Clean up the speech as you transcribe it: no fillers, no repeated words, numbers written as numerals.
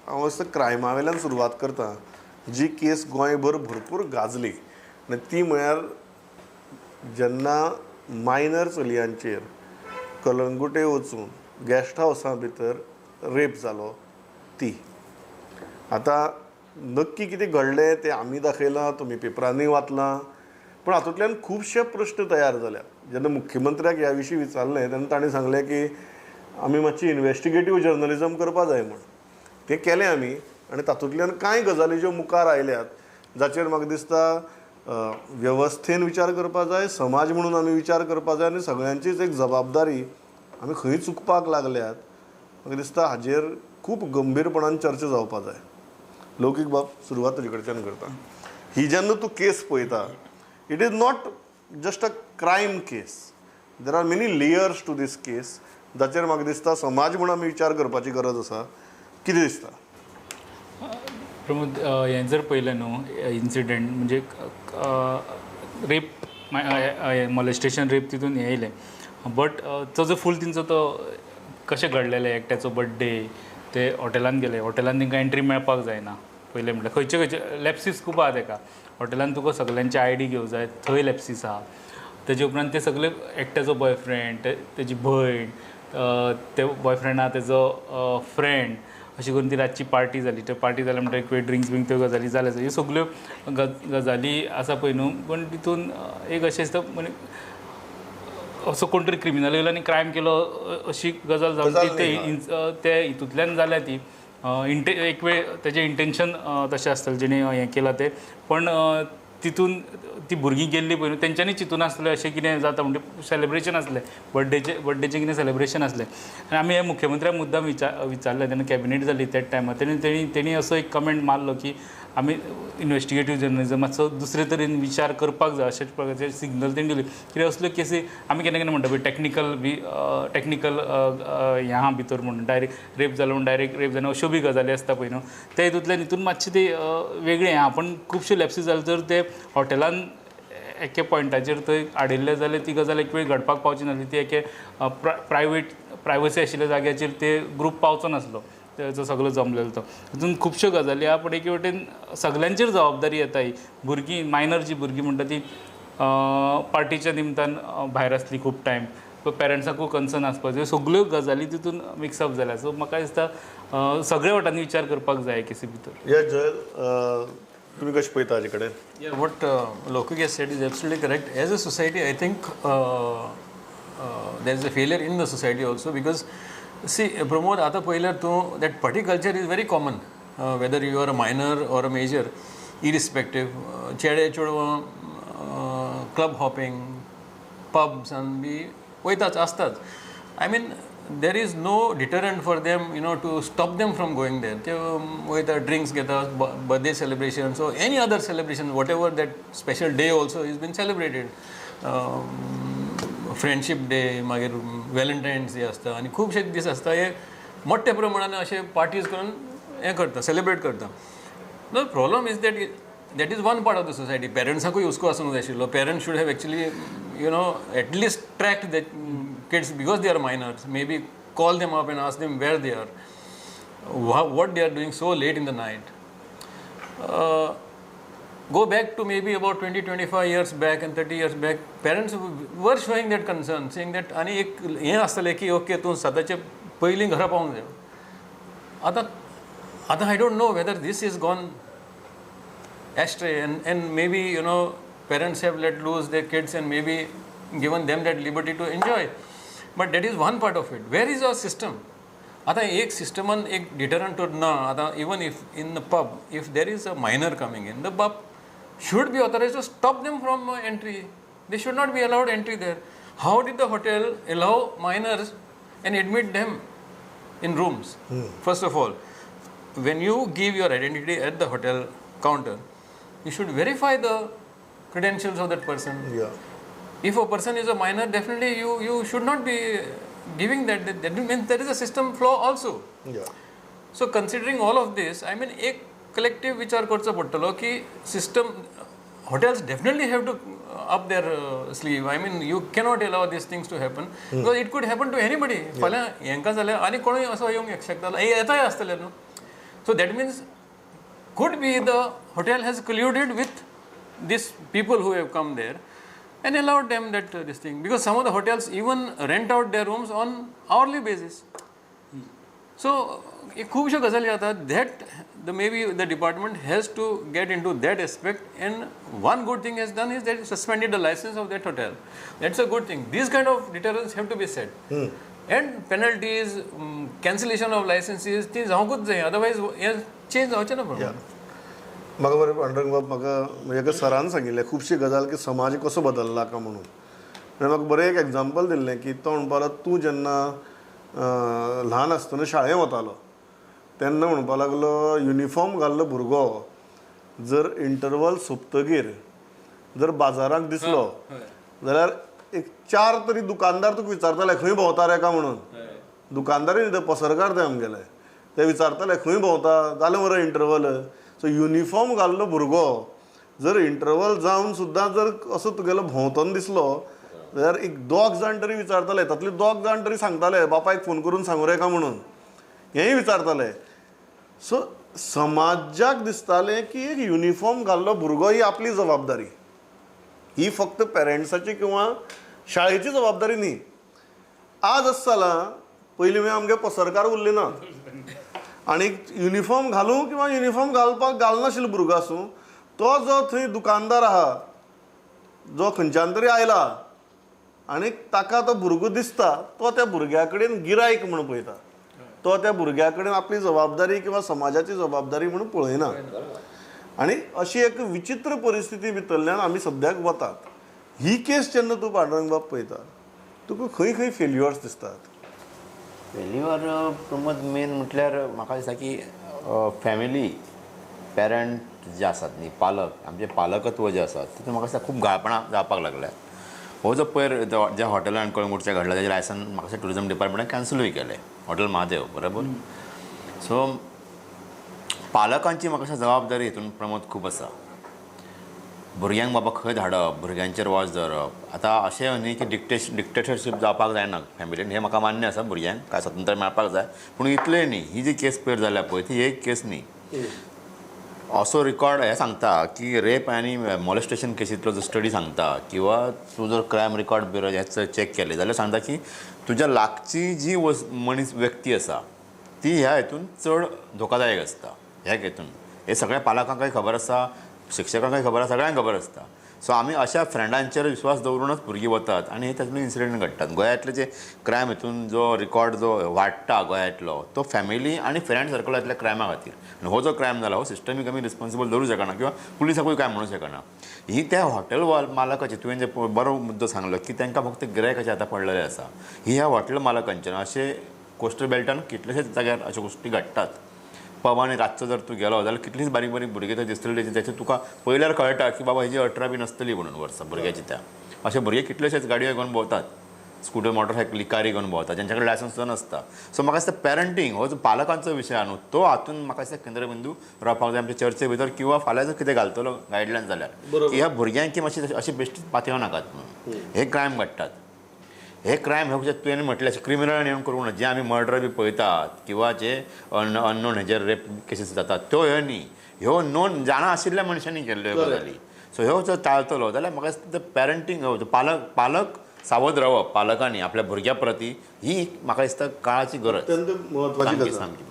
हांव असो क्रायमा वेल्यान सुरवात करता, जी केस गोंयभर भरपूर गाजली आनी ती म्हळ्यार जेन्ना मायनर चलयांचेर कलंगुटे वचून गेस्ट हावसा भितर रेप जालो ती. आतां नक्की कितें घडलें तें आमी दाखयलां, तुमी पेपरांनी वाचलां, पूण हातूंतल्यान खुबशे प्रश्न तयार जाल्यात. जेन्ना मुख्यमंत्र्याक ह्या विशीं विचारलें तेन्ना ताणें सांगलें की आमी मातशी इन्वेस्टिगेटीव जर्नलिजम करपा जाय म्हूण. तें केलें आमी आनी तातूंतल्यान कांय गजाली ज्यो मुखार आयल्यात जाचेर म्हाका दिसता वेवस्थेन विचार करपा जाय, समाज म्हणून आमी विचार करपा जाय आनी सगळ्यांचीच एक जबाबदारी आमी खंय चुकपाक लागल्यात म्हाका दिसता हाजेर खूब गंभीरपणान चर्चा जावपा जाय. लौकीक बाब, सुरवात तुजे कडच्यान करता. ही जेन्ना तूं केस पळयता, it is not just a crime case, there are many layers to this case जाचेर म्हाका दिसता समाज म्हणून आमी विचार करपाची गरज आसा. कितें दिसता प्रमोद, हें जर पळयलें न्हू इन्सिडंट म्हणजे रेप मॉलेस्टेशन रेप तितून हें येयलें, बट तो जो फूल तिंचो तो कशें घडलेलें, एकट्याचो बड्डे ते हॉटेलान गेले, हॉटेलान तांकां एंट्री मेळपाक जायना. पयलें म्हटल्यार खंयचे खंयचे लॅप्सीस खूब आहा तेका, हॉटेलान तुका सगल्यांची आयडी घेवंक जाय, थंय लॅप्सीस आहा. तेजे उपरांत ते सगळे एकट्याचो बॉयफ्रेंड, तेजी भयण, ते बॉयफ्रेंडा तेजो फ्रेंड, अशी करून ती रातची पार्टी जाली. ते पार्टी जाल्या म्हणटकीर एक वेळ ड्रिंक्स बीन त्यो गजाली जाल्या. ह्यो सगल्यो गजाली आसा पळय न्हू, पूण तितून एक अशें दिसता म्हणजे असो कोण तरी क्रिमिनल येयलो आनी क्रायम केलो अशी गजाल जावन ते हितूंतल्यान जाल्या ती. एक वेळ तेजें इंटेन्शन तशें आसतलें जेणे हें केलां तें, पण तितून ती भुरगीं गेल्लीं पळय न्हू तेंच्यांनी चिंतून आसलें अशें कितें जाता म्हणजे सेलेब्रेशन आसलें, बड्डेचें कितें सेलेब्रेशन आसलें. आनी आमी हे मुख्यमंत्र्याक मुद्दाम विचारलें तेन्ना कॅबिनेट जाली त्याच टायमार, तेणी असो एक कमेंट मारलो की आमी इन्वेस्टिगेटीव जर्नलिजम मातसो दुसरे तरेन विचार करपाक जाय अशें प्रकारचे सिग्नल तेणी दिले. कित्याक असल्यो केसी आमी केन्ना केन्ना म्हणटा पळय टॅक्निकल बी टॅक्निकल हें आहा भितर म्हणून डायरेक्ट रेप जालो म्हणून डायरेक्ट रेप जायना अश्यो बी गजाली आसता पळय न्हू, ते हितूंतल्यान हितून मातशें ते वेगळें आहा. पूण खुबश्यो लॅप्सीस जाले तर ते हॉटेलान एके पॉयंटाचेर थंय हाडिल्लें जाल्यार ती गजाल एक वेळ घडपाक पावची नासली, ती एके प्रायवेट प्रायवसी आशिल्ल्या जाग्याचेर ते ग्रूप पावचो नासलो तेजो सगळो जमलेलो तो. तितून खुबश्यो गजाली आहा, पूण एके वटेन सगल्यांचेर जबाबदारी येता. ही भुरगीं मायनर जी भुरगीं म्हणटा ती पार्टीच्या निमतान भायर आसली खूब टायम, पेरंट्साकूय कन्सर्न आसपाक जाय, सगल्यो गजाली तितून मिक्सअप जाल्या. सो म्हाका दिसता सगळे वटांनी विचार करपाक जाय केसी भितर. या जयल, तुम्ही कशें पळयता हाजे कडेन? What Loukik has said is absolutely correct. As a society I think there is a failure in the society also, because see Pramod, आतां पळयल्यार तूं that party culture is very common, whether you are a minor or a major, irrespective. चेडे चेडवां club hopping, पब्सान बी वयताच आसताच. I mean there is no deterrent for them, you know, to stop them from going there. ते वयता, drinks घेता, birthday celebrations or any other celebration, whatever that special day also is been celebrated. Friendship day, मागीर व्हॅलेंटायन्स day आसता आनी खुबशे दीस आसता, हे मोठ्या प्रमाणान अशे पार्टीज करून हें करता, सेलिब्रेट करता. The problem is that that is one part of the society. पेरंट्साकूय हुस्को आसूंक जाय आशिल्लो. Parents should have actually, you know, at least tracked the kids, because they are minors, maybe call them up and ask them where they are, what they are doing so late in the night. Go back to maybe about 20-25 years back and 30 years back, parents were showing that concern, saying that आनी एक हें आसतलें की okay तूं साताचे पयलीं घरा पावूंक जाय. आतां आतां I don't know whether this is gone astray and maybe, you know, parents have let loose their kids and maybe given them that liberty to enjoy. But that is one part of it. Where is our system? आतां एक सिस्टमान एक डिटरंट ना. आतां even if in the pub, if there is a minor coming in, the pub should be authorized to stop them from entry. They should not be allowed entry there. How did the hotel allow minors and admit them in rooms? First of all, when you give your identity at the hotel counter, you should verify the credentials of that person. Yeah. If a person is a minor, definitely you should not be giving that. That means there is a system flaw also. Yeah. So considering all of this, I mean, एक collective विचार करचो पडटलो की system, hotels definitely have to up their sleeve. I mean, you cannot allow these things to happen, because it could happen to anybody. फाल्यां हेंकां जाल्यार आनी कोणूय असो येवंक शकता, येताय आसतलें न्हू. So that means could be the hotel has colluded with this people who have come there and allowed them that this thing, because some of the hotels even rent out their rooms on hourly basis. So खुबश्यो गजाली जातात that the maybe the department has to get into that aspect. And one good thing has done is that suspended the licence of that hotel. That's a good thing. These kind of deterrence have to be set and penalties, cancellation of licences ती जावंकूच जाय, otherwise हें change जावचें ना प्रमाण. म्हाका बरें पांडुरंग बाब, म्हाका म्हणजे एका सरान सांगिल्लें खुबशी गजाल की समाज कसो बदल्ला काय म्हणून. आनी म्हाका बरें एक एग्जाम्पल दिल्लें की तो म्हणपाक लागलो तूं जेन्ना ल्हान आसतना शाळेंत वतालो तेन्ना म्हणपाक लागलो युनिफॉर्म घाल्लो भुरगो जर इंटरवल सोंपतगीर जर बाजाराक दिसलो जाल्यार एक चार तरी दुकानदार तुका विचारताले खंय भोंवता रे काय म्हणून. दुकानदारूय न्ही ते पसरकार ते आमगेले, ते विचारताले खंय भोंवता, जालें मरे इंटरवल. सो युनिफॉर्म घाल्लो भुरगो जर इंटरवल जावन सुद्दां जर असो तुगेलो भोंवतना दिसलो जाल्यार एक दोग जाण तरी विचारताले, तातले दोग जाण तरी सांगताले बापायक फोन करून सांगू रे काय म्हणून, हेंय विचारताले. सो समाजाक दिसतालें की एक युनिफॉर्म घाल्लो भुरगो ही आपली जबाबदारी, ही फक्त पेरंट्साची किंवा शाळेची जबाबदारी न्ही. आज अशें जालां, पयलीं म्हळ्यार आमगे पसरकार उरले ना आनी युनिफॉर्म घालूं किंवा युनिफॉर्म घालपाक घालनाशिल्लो भुरगो आसूं, तो जो थंय दुकानदार आहा जो खंयच्यान तरी आयला आनी ताका तो भुरगो दिसता, तो त्या भुरग्या कडेन गिरायक म्हूण पळयता, तो त्या भुरग्या कडेन आपली जबाबदारी किंवा समाजाची जबाबदारी म्हणून पळयना. आनी अशी एक विचित्र परिस्थिती भितरल्यान आमी सद्याक वतात. ही केस जेन्ना तूं पांडुरंग बाब पळयता तुका खंय खंय फेल्युअर्स दिसतात? फेल्युअर प्रमोद मेन म्हटल्यार म्हाका दिसता की फॅमिली पेरंट जे आसात न्ही, पालक, आमचे पालकत्व जे आसात तितून म्हाका दिसता खूब गाळपणां जावपाक लागल्या. हो जो पयर ज्या हॉटेलान कळंगूटच्या घडला तेजें लायसन म्हाका दिसता ट्युरिजम डिपार्टमेंटान कॅन्सलूय केलें, हॉटेल महादेव, बरोबर. सो पालकांची म्हाका दिसता जबाबदारी हितून प्रमोद खूब आसा. भुरग्यांक बाबा खंय धाडप, भुरग्यांचेर वॉच दवरप. आतां अशें न्ही की डिक्टेटरशीप जावपाक जायना फॅमिलीन, हें म्हाका मान्य आसा, भुरग्यांक कांय स्वातंत्र्य मेळपाक जाय, पूण इतलें न्ही. ही जी केस पयर जाल्या पळय ती एक केस न्ही. असो रिकॉर्ड हें सांगता की रेप आनी मॉलेस्टेशन केसींतलो जो स्टडी सांगता किंवा तूं जर क्रायम रिकॉर्ड ब्युरो हें चॅक केलें जाल्यार सांगता की तुज्या लागची जी मनीस व्यक्ती आसा ती ह्या हितून चड धोकादायक आसता. ह्या हितून हे सगळ्या पालकांकय खबर आसा, शिक्षकांकय खबर आसा, सगळ्यांक खबर आसता. सो आमी अशा फ्रेंडांचेर विश्वास दवरूनच भुरगीं वतात आनी हे तातूंत इन्सिडंट घडटात. गोंयांतले जे क्रायम हितून जो रिकॉर्ड जो वाडटा गोंयांतलो तो फॅमिली आनी फ्रेंड सर्कलांतल्या क्रायमा खातीर. आनी हो जो क्रायम जाला हो सिस्टमीक आमी रिस्पॉन्सिबल दवरूं शकना किंवा पुलिसाकूय कांय म्हणूं शकना. ही त्या हॉटेल मालकाची, तुवें जे बरो मुद्दो सांगलो की तांकां फक्त गिरायकाचे आतां पडलेलें आसा, ही ह्या हॉटेल मालकांचेर अशें कोस्टल बेल्टान कितलेशेच जाग्यार अश्यो गोश्टी घडटात. पबांनी रातचो जर तूं गेलो जाल्यार कितलींच बारीक बारीक भुरगीं थंय दिसतली, तेचें तुका पयल्यार कळटा की बाबा हेजी 18 बी नासतली म्हणून वर्सां भुरग्याची. त्या अशे भुरगे कितलेशेच गाडयो घेवन भोंवतात, स्कुटर मोटरसायकली कारी घेवन भोंवतात, ज्यांच्या कडेन लायसन्स सुद्दां नासता. सो म्हाका दिसता पॅरंटींग हो जो पालकांचो विशय आहा न्हू तो हातून म्हाका दिसता केंद्रबिंदू रावपाक जाय आमच्या चर्चे भितर, किंवा फाल्यां जर कितें घालतलो गायडलायन जाल्यार की ह्या भुरग्यांक मातशी अशी बेश्टी पातयेवं नाकात म्हणून. हे क्रायम घडटात, हे क्रायम हे तुवें म्हटलें अशें क्रिमिनल येवन करूंक ना. जे आमी मर्डर बी पळयतात किंवा जे अननोन हेजेर रेप केसीस जातात त्यो ह्यो न्ही, ह्यो नोन जाणा आशिल्ल्या मनशांनी केल्ल्यो गजाली. सो ह्यो जर टाळतलो जाल्यार म्हाका दिसता पॅरंटींग, पालक सावध रावप पालकांनी आपल्या भुरग्या प्रती ही म्हाका दिसता काळाची गरज, अत्यंत म्हत्वाची सामकी.